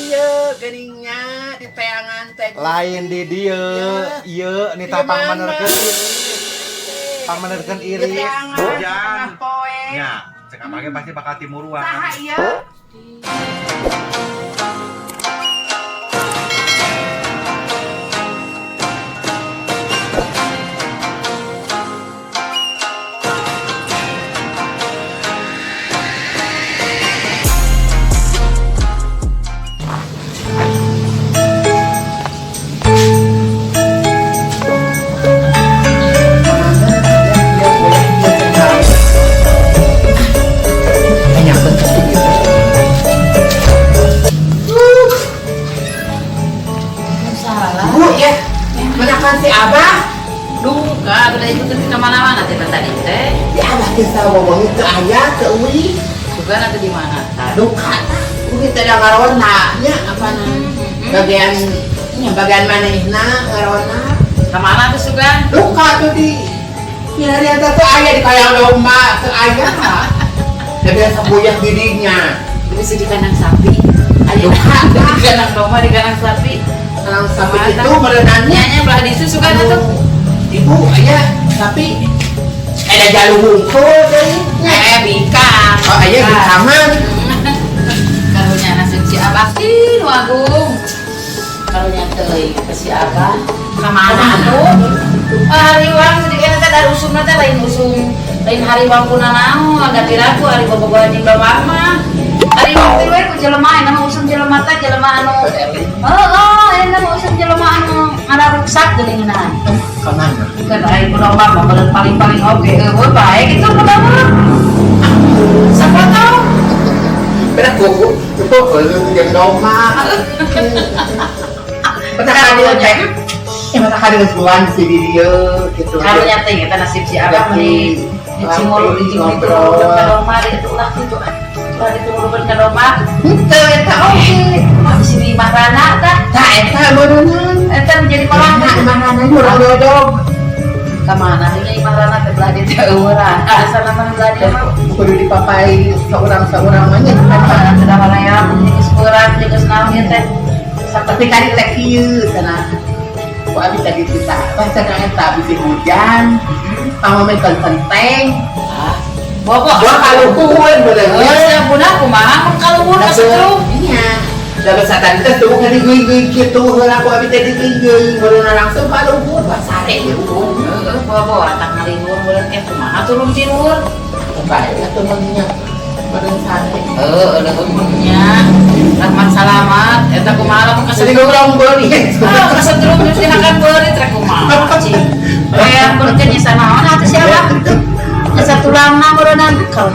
Dieu geuning nya di teangan teh. Lain di dieu, ieu Di nitah mana? pangmenerkeun iris. Pangmenerkeun Di iris. teangan Hujan. tengah poe. Nya, cek abah ge pasti bakal timuruan. Saha ieu? Banyak bentuk gitu. Salah. Bu ya, menakan si Abah. Duka, udah ikutin ke mana-mana teh tadi teh. Si Abah teh sawawangi teu aya teu uwi. Juga nanti di mana? Duka tah. Uwi teh da ngarona nya apa na. Bagian nya bagian manehna ngarona. Kemana tuh Sugan? Duka tuh di nyarian teh teu aya di kayang domba teu aya. Da biasa buyah didinya. Bisa di kandang sapi. Ayo Duka di kandang domba, di kandang sapi. Kandang sapi itu merenannya. Nya belah di situ Sugan tuh. Ibu aya sapi ada jalur hungkul deui nya. Eh, bikang. Oh aya di taman. Karunya nasib si Abah ih nu agung. Karunya teuing ke si Abah. Kamana tuh? Hariwang sedikit teh dari usumna teh lain usum lain hariwang kuna naon da piraku hari bobogohan jeung domba mah. Hariwang teh we ku jelema eta mah usum jelema teh jelema anu heeh eta mah usum jelema anu ngararuksak geuningan. Kamana? Kan ari ku domba mah beureun paling-paling oge eueuh bae kitu ku domba. Siapa tahu? Beda kuku, itu jeung domba. Mata kadieu teh. Ya mata kadieu bulan si di dieu gitu. Karunya teh eta nasib si Abah meni di Cimolu di Cimolu Ngobrol. ka domba di itu ulah kitu ah. Ulah diturunkeun ka domba. Henteu eta oge. Mah bisi di Mahrana tah. Tah eta meureunnan. Eta menjadi malah Mana mana urang dodog. Ka mana nya Mahrana teh belah di teh eueuran. Asana mah belah di mah. Kudu dipapai seorang-seorang mah nya Ah, teu baraya geus beurang jeung geus naon ieu teh. Tapi kali teh kieu cenah. Ku abi tadi kita, bah cenah eta bisi hujan. Pamamen penteng. Ah, bobo. Gua kaluhur bener. Oh, sia budak kumaha mun kaluhur kasetrum. Iya. Da basa tadi teh tuh kan digeuing-geuing kitu heula ku abi teh digeuing-geuing beureunan langsung kaluhur basare ieu. Heeh, bobo atak ngaliwur beureun eh kumaha turun ti luhur. Bae atuh mah nya. Beureun sare. Heuh, leuweung mah nya. Rahmat salamat eta kumaha lamun Jadi kasetrum. urang beuli. Ah, kasetrum geus dihakan beurit rek kumaha cing. Eh, beureun nya naon atuh si Abah. Asa tulangna meureunnan kalau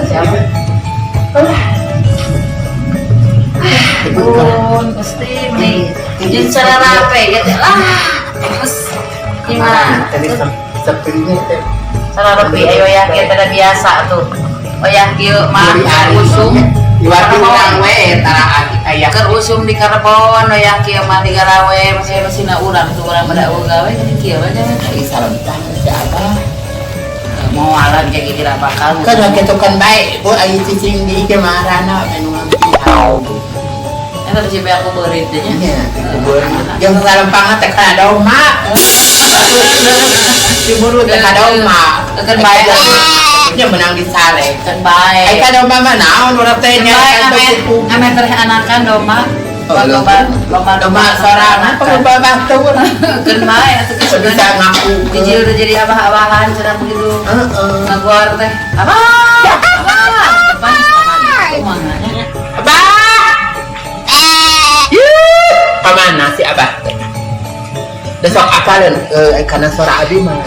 si Abah. Bun, pasti meni jeung sararape gitu lah. Terus gimana? Tadi sepinya teh Sararape ayo ya kieu teh biasa tuh. Oyah kieu mah ari usum. Iwati urang we tara ati aya. Keur usum di karbon oyah kieu mah digarawe masih masina urang tuh urang pada eueuh gawe geuning kieu we nya. Ih salentah si Abah. Moalan kayak kira bakal. Kan kitu kan bae bu aya cicing di ieu marana anu ngambil. Eta teh si aku beurit teh nya. Iya, jeung salempangna teh kana domba. Ciburu teh kana domba. Keun bae atuh. Nya menang di sale. Keun bae. Ai ka domba mah naon urang teh Keun nya bae kan ame kuku. ame teh anakan domba. Oh, Loba loba Domba sorangan pangloba batur. Keun bae atuh geus Bisa ngaku. Hiji udah jadi abah-abahan cenah begitu. Heeh. Ngaguar teh. Abah. Abah. Depan kumaha nya? Abah. Yuh, kamana si Abah teh? Da sok apaleun kana suara abi mah.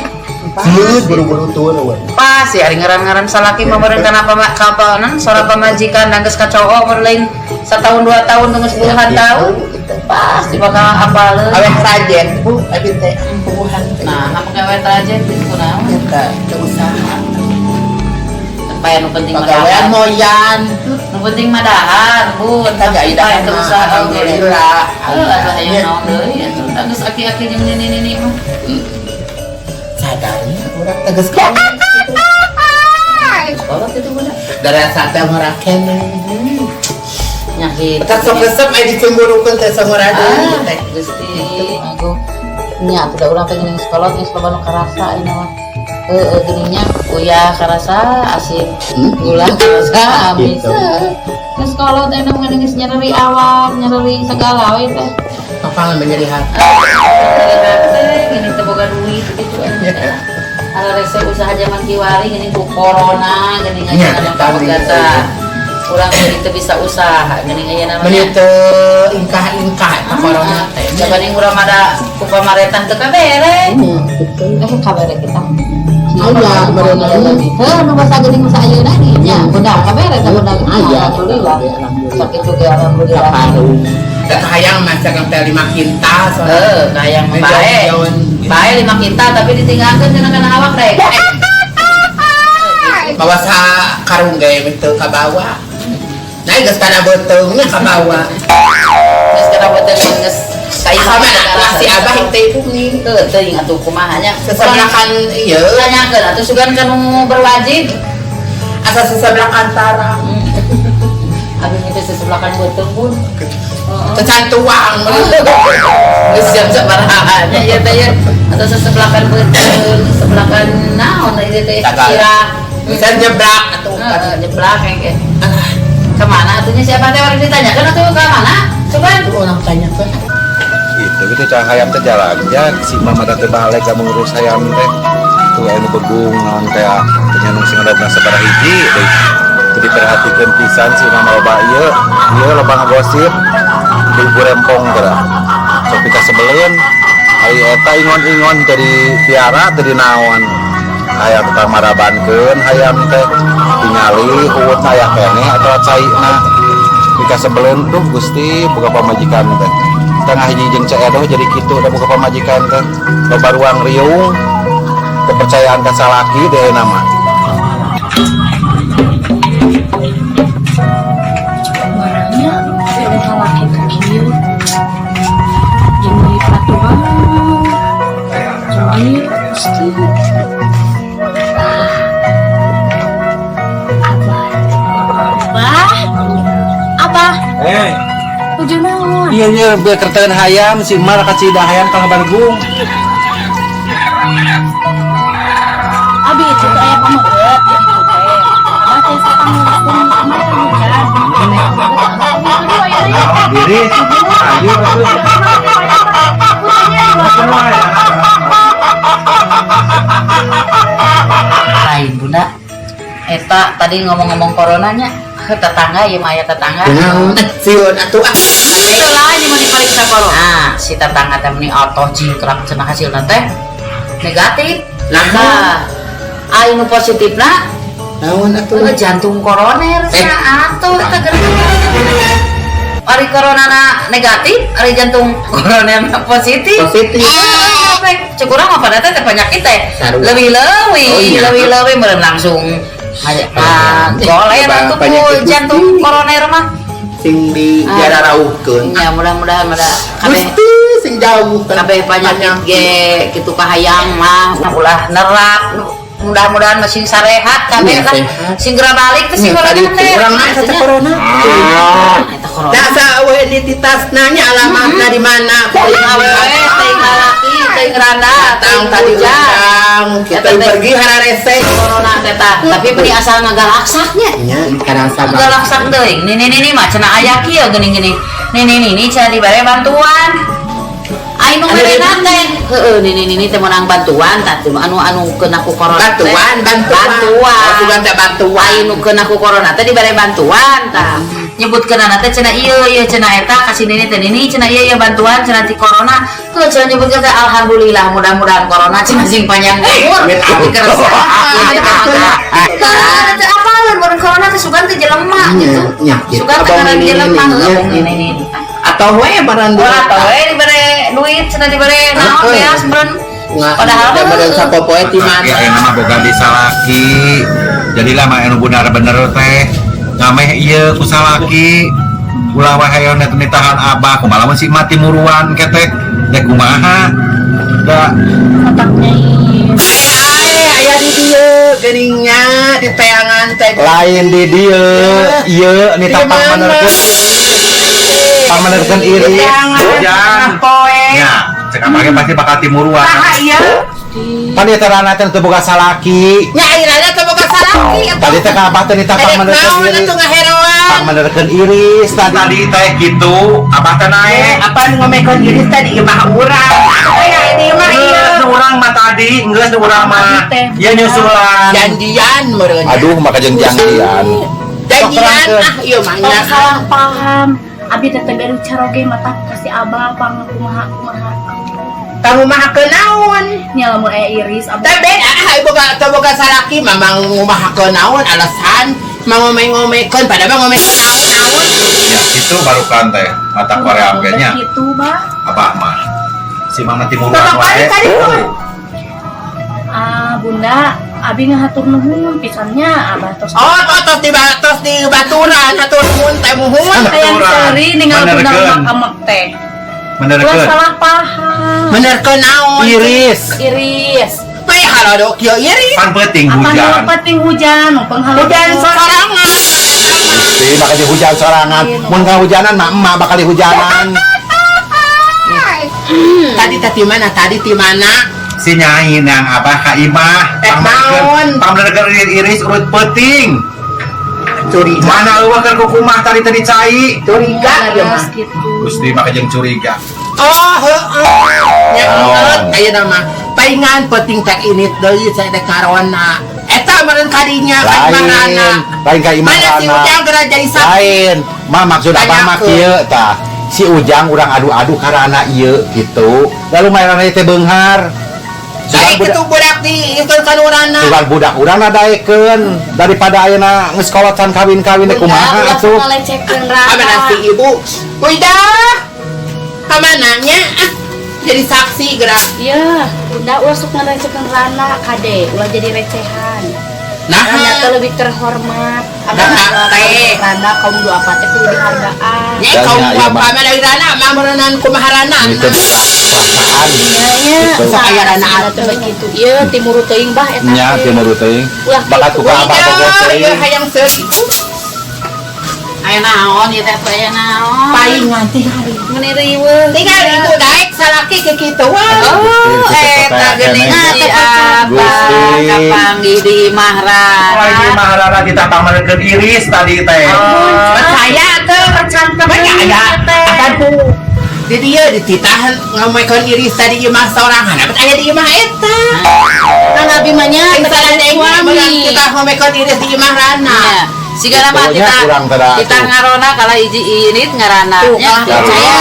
Sieun buru-buru turun. Pas ya ari ngaran-ngaran salaki mah meureun kana kapanan sora pamajikan dan geus kacoo meureun lain satahun dua tahun geus puluhan tahun pasti bakal apaleun. Aweh rajen bu abi teh puguhan teh. Nah, apa gawe rajen teh kunaon? Eta teu usaha. Bae nu penting mah Pagawean dahar. moyan. Nu penting mah dahar, Bu. Eta gak Tapi ida teu usaha oge. alhamdulillah. Heuh, atuh hayang naon deui atuh geus aki-aki jeung nini-nini mah. Sadarnya urang teh geus kolot gitu. Kolot itu budak. Darasa teh ngora keneh. Nya Gitu. Tak sok resep aya dicemburukeun teh sanguradeun Ah, teh. Gusti Agung. Nya atuh da urang teh geuning sekolah geus loba nu karasa ayeuna mah. Heeh, geuning nya uyah karasa asin, gula karasa amis. Gitu. Geus kolot ayeuna mah geus nyereri awak, nyereri segala we teh. Papangan menyeri hati. Nyeri hate, gini teu boga duit gitu aja. Ala rese usaha zaman kiwari gini ku corona gini Nya, aya tadi. pegatan. Urang jadi teu bisa usaha gini aya namanya. Meni teu ingkah-ingkah eta corona teh. Jabaning urang ada ku pamaretah teu kabere. Betul. Eh kabere kita. Aya, berenang. Heuh, nu basa geuning masa ayeuna nih nya, bunda kabere teh bunda. Aya. Alhamdulillah. Alhamdulillah. Sakitu ge alhamdulillah. Kaparu. Da kahayang mah cagang teh 5 kintal soalnya. Heuh, kahayang mah bae. Bae 5 kintal tapi ditinggalkeun cenah kana awak rek. Bawa sa karung ge teu kabawa. Nah, geus kana beuteungnya kabawa. Geus kana beuteung geus Sama nah, si Abah teh kuning. Heuh, teuing atuh kumaha nya. Sesebelakan ieu, Tanyakeun atuh sugan ka nu berwajib. Asa sesebelakan tarang. Abi mah teh sesebelakan beuteung pun. Heeh. Tecan tuang. Geus jam sabaraha nya ieu teh ieu. Atau sesebelakan beuteung, sesebelakan naon ieu teh Tagal. sirah. Bisa nyeblak atuh. Heeh, nyeblak kayak Kemana atunya siapa teh orang ditanyakan atuh ke mana? Coba. Tuh orang tanya tuh. Gitu gitu cah hayam teh jalan ya si mama teh balik kamu ngurus hayam teh. Tuh anu begung naon teh teh nu sing ngadopna sabaraha hiji deui. Teu diperhatikeun pisan si mama loba ieu. Ieu loba ngagosip. Di burempong geura. Sok pikasebeleun. Ari eta ingon-ingon jadi piara teu naon. Hayam tukang marabankeun hayam teh tingali huutna aya keneh atawa caina. Pikasebeleun duh Gusti boga pamajikan teh. Tengah hiji jeung Ceu Edoh jadi kitu da boga pamajikan teh. Loba ruang riung kepercayaan ka salaki deh nama. Orangnya udah salaki ka kieu. Jeung deui peraturan. Jeung ieu Gusti. Abah. Abah. Abah. Eh, Nuju naon? iya iya biar kerteun hayam si Mar kacida hayam kang bargung. Abi itu teh aya pameget gitu teh. Abah teh sapanguruskeun kamar kan hujan. Aduh, aya deui. Diri, ayo atuh. Semua ya. Lain bunda. Eta tadi ngomong-ngomong coronanya, tetangga ieu mah aya tetangga. Naon? Sieun atuh ah. Itu lah ini mau diperiksa corona. Nah, si tetangga teh meni otoh jingkrak cenah hasilna teh negatif. Nah. Nah, aya nu positifna Naon atuh? Jantung koroner Eh. cenah atuh eta geura. Ari corona na negatif, ari jantung koroner na positif. Positif. Cek urang mah pada teh penyakit teh. Sarua. Leuwih-leuwih, Oh, iya. leuwih-leuwih meureun langsung goler Coba atuh ku penyakit jantung gusti. Koroner mah. Sing di Ah. diararauhkeun. Ya mudah-mudahan pada kabeh Gusti sing jauh kan. kabeh penyakit ge kitu kahayang mah ulah nerak, mudah-mudahan masih sarehat kabeh Iya, lah, sehat. sing geura balik teh sing Nya, corona tadi teh. urang mah kata corona. Eta corona. Da sa identitasna nya alamatna di mana? Teuing awewe, teuing lalaki, teuing randa, Datang teuing tadi bujang. undang, kita Eta teh. pergi hararese. Corona teh tah, tapi beri asal ngagalaksaknya. Nya karasa Galaksak teuing. Nih nih nih nih mah cenah aya kieu geuning-geuning. Nih nih nih nih cenah dibere bantuan. Ai nu merena teh. Heeh, nih nih nih nih teh meunang bantuan tah teh anu anu keuna ku corona teh. Bantuan, bantuan. Bantuan. Oh, bukan teh bantuan. Ai nu keuna ku corona teh dibere bantuan tah. Nyebutkeunana teh cenah ieu ieu cenah eta ka si nini teh nini cenah ieu ieu bantuan cenah ti corona. Heuh cenah nyebutkeun teh alhamdulillah mudah-mudahan corona cenah sing panjang umur. Amit, amit. Dikeresan. Ieu teh apaleun mun corona teh sugan teh jelema gitu. Nya, gitu. Sugan teh Abang ngaran ini, jelema ini, heuh ini. abang ini ini. Atau we baran Wah, atau we dibere duit cenah dibere naon Heeh. beas meureun. Padahal Padahal mah badan sapopoe di mana? Ya ayeuna mah boga di salaki. Jadilah mah anu bener bener teh ngameh ieu ku salaki. Ulah wae hayoh net nitahan abah kumaha lamun si mati muruan ke teh dek kumaha. Da Otaknya Ae aya di dieu. Geuning nya di teangan teh. Lain di dieu, ieu Di nitah mana? Pangmenerkeun Di iris. teangan Hujan. Poe. Nya, cek abah ge pasti bakal timuruan. Saha ieu? Pan ieu teh rana teh teu boga salaki. Nya ayeuna teh boga salaki atuh. Tadi teh ka abah teh nitah Erek pangmenerkeun naon iris. Atuh ngaheroan? Pangmenerkeun iris tadi. Tadi teh kitu, abah teh naek. Apa nu ngomekeun iris tadi imah urang? Aya di imah ieu. Geus nu urang mah tadi, geus nu urang mah. Ieu nyusulan. Janjian meureun. Aduh, maka jeung janjian. Janjian ah ieu mah nya. Tong salah paham. Abi teh teh gaduh caroge mata kasih abah pang kumaha kumaha. Kamu mah naon? Nya lamun aya iris abah. Teh beda ah boga teu boga salaki mamang ngumahakeun naon alasan mangome-ngomekeun pada mah ngomekeun naon-naon. Ya, itu barukan teh mata Korea oge nya. Gitu, Bah. Abah mah. Si mama timuruan Bapak wae. kali tadi tuh. Ah, Bunda, abi ngahatur nuhun pisannya abah tos. Oh, tos di baturan hatur nuhun teh muhun. Hayang seuri ninggal Bunda Benerkeun. Amak-amak teh. Ulah Menerkeun. Salah paham. Benerkeun naon? Iris. Iris. Bae halodo kieu iris. Pan peuting Apa hujan. nu penting hujan, nu penghalau. Hujan sorangan. Gusti, bakal di hujan sorangan. Mun kahujanan mah emak bakal dihujanan. Tadi teh di mana? Tadi di mana? Si nyai yang abah ka imah. Eh, naon? Pangmenerkeun iris urut peuting. Curiga. Mana eueuh keur kukumah tadi tadi cai. Curiga ieu mah. Leres gitu. Gusti maka jeung curiga. Oh, heeh. Nya Oh. inget ayeuna mah. Paingan penting teh ini deui saya teh karona. Eta meureun kadinya ka Lain, imahna. lain ka imah Mana si Rana. Ujang geura jadi saksi? Lain, mah maksud abah mah Tanyakeun. kieu tah. Si Ujang urang adu-adu karana ieu gitu. Lalu mainan teh beunghar. Sugan Daek budak, itu budak di itu kan urana. Sugan budak urang daekeun daripada ayeuna geus kolot can kawin-kawin teh kumaha Ulah atuh. ngalecehkeun Rana. Kamana si ibu? Udah. Kamana nya? Ah, jadi saksi gerak. Iya, Bunda ulah sok ngalecehkeun Rana kade, ulah jadi recehan. Nah, Rana teh lebih terhormat. Abah Nah, teh. Rana kaum dua apa teh kudu dihargaan. Nya Dan kaum nya, ieu apa mah. Mah dari rana mah meureunan kumaha rana. Itu perasaan. Iya nya, Gitu. salah Aya Rana atuh atuh. begitu. Ieu timuru teuing bah eta. Nya Teh. timur teuing. Ulah Bakat kitu. ku ka abah bogo Iya, teuing. hayang seuri. Aya naon ieu teh aya naon? Paingan tingali. Meni riweuh. Tingali ibu daek salaki ke kituan. Oh, eta geuning si Abah Gusti. kapanggih di imah Rana. Lagi maharara kita pangmenerkeun iris tadi teh. Percaya tuh. Banyak aya akan ku di dia dititahan ngomekeun iris tadi imah sorangan. Apa aya di imah eta? Kan abi mah nya Sing teu salah ada deui suami. kita ngomekeun iris di imah rana. Nya, sigana mah Pokoknya kita kurang tada kita atuh. Ngarona kalah hiji init ngaranna Tuh, nya. kalah Percaya.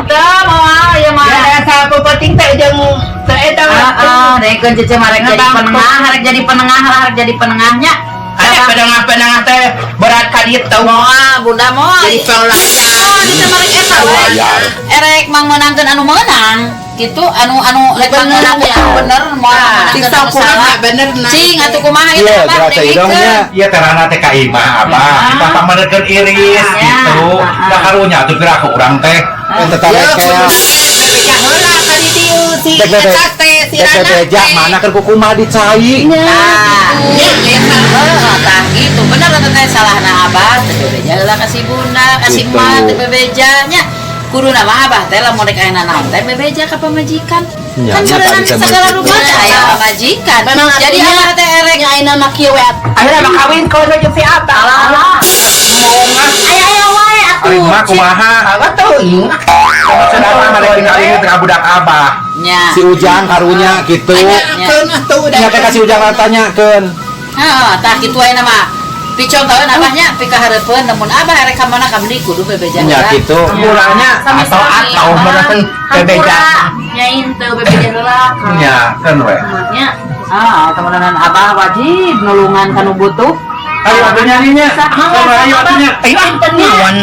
Teu moal ieu mah. Ya asa penting teh jeung teh eta. Heeh, daekeun cece mah rek jadi Ngebangkut. penengah, rek jadi penengah, rek jadi penengahnya. Ada penengah-penengah teh berat ka ditu. Moal, Bunda moal. Jadi pelayan. Oh, di mah rek eta we. Pelayan. Erek mangmeunangkeun anu meunang gitu anu anu rek mangmeunangkeun anu bener moal Sing mangmeunangkeun anu sampurna salah. Bener nah. Cing atuh kumaha ieu Iya, teh Abah geura cai dengikeun. dong nya. Iya teh rana teh ka imah abah. Kita pangmenerkeun iris Ya. gitu. Da karunya atuh geura ku urang teh. Eta teh Ya, kayak bebeja heula ka di dieu si Dek, dek, eta teh si dek, Rana bebeja teh. mana keur kukumaha di cai. Nah, Ya, eta. heeh, tah gitu. Bener atuh teh salahna abah teh bebeja heula ka si bunda, ka si Gitu. emak teh bebeja nya. Kuduna mah abah teh lamun rek aya naon teh bebeja ka pamajikan. Nya, Kan nya, berenang tadi teh segala begitu. rupa teh aya pamajikan. Memang Jadi atunya abah teh erek nya ayeuna mah kieu we atuh. Akhirnya mah kawin kono jeung si abah. Alah, Aya aya wae atuh. Ari mah kumaha? Apa tuh? Maksud abah mah rek ningali teh budak abah. Nya. Si Ujang karunya gitu. Tanyakeun atuh Nya teh ka si Ujang tanyakeun. Heeh, tah kitu ayeuna mah. Picontoheun abahnya pikahareupeun lamun abah erek ka mana ka meuni kudu bebeja Nya heula. gitu. Murahnya atau atau meureun bebeja. Nya henteu bebeja heula ka. Nya keun we. Nya. Ah, temenan abah wajib nulungan kanu butuh. Ayo atuh nyanyinya. Ayo atuh nya. Ayo ah, naon?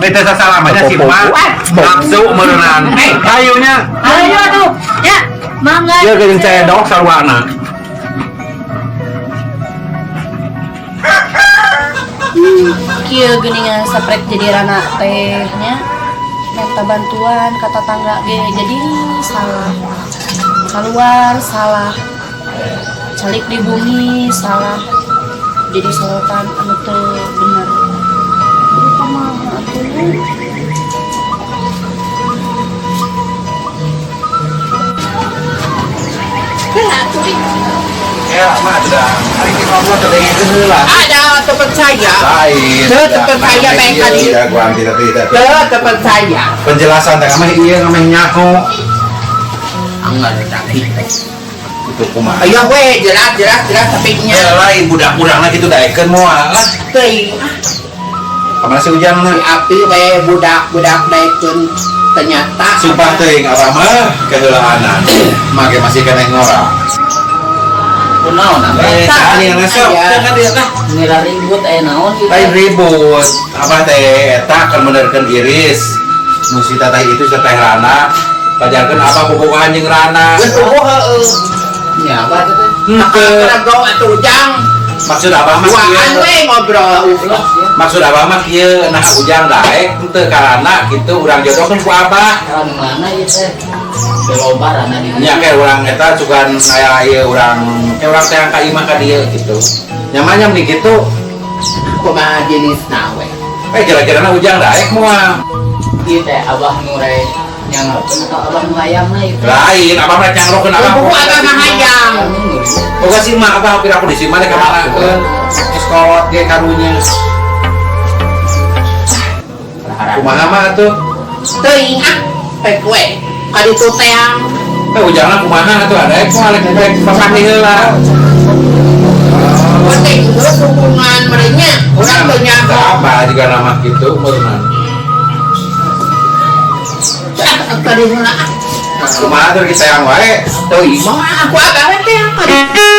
Beta sasalamanya si emak. Nafsu meureunan. Ayo nya. Ayo atuh. Ya, Mangga. Ieu geuning cedok sarwana. Kieu geuningan saprek jadi rana teh nya minta bantuan ka tetangga ge jadi salah keluar salah. Calik di bumi salah jadi sorotan anu teu bener. Aduh, kumaha atuh? Ya, mah ada. Hari ini ngobrol teh dengekeun heula. Ada terpercaya. Lain. Teu terpercaya bae kali. Iya, gua tidak tidak. Teu terpercaya. Penjelasan teh mah ieu ngameh nyaho. Anggar tapi. Itu kumaha? Ayo we jelas jelas jelas tapi nya. Ya lain budak-budakna kitu daekeun moal lah. Teuing ah. Kamana si Ujang Si na? api we budak-budak daekeun ternyata. Sumpah teuing abah mah keheulaanan. Make masih keneh ngora. Kunaon abah? Eh, saha yang resep? Aya. Kan dia tah. Ngira ribut aya naon gitu. Lain ribut. Abah teh eta keur menerkeun Iris. Nu si teteh itu si teteh Rana. Pajarkeun abah bobogohan jeung Rana. Geus eueuh heueuh. Nya abah teh. Henteu. Karago atuh Ujang. Maksud abah mah Duaan kieu. we ngobrol. Maksud abah mah kieu, nah Ujang daek henteu ka Rana kitu urang jodohkeun ku abah. Kan mana ieu teh? Loba Rana di Nya kayak urang eta cukan aya ieu urang kayak urang teh ka imah ka dieu gitu. Nyamanya meni kitu. Kumaha jenisna we. Eh kira-kirana Ujang daek moal. Ieu teh abah nu rek nyangrokeun atau abah nu hayangna ieu teh? Lain, abah mah nyangrokeun abah. Buku abah mah hayang. Boga si mah abah pira aku di si mah ka manakeun. Geus kolot ge karunya. Kumaha mah atuh? Teuing ah pek we. Kaditu teang. Eh ujangna kumaha atuh ada moal rek rek papanggih heula. Penting geus hubungan merenya. Urang teu nyaho. Apa jika nama gitu meureunna. Tadi heula ah. Kumaha tuh kita yang wae. Teuing mah aku abah we teang kaditu.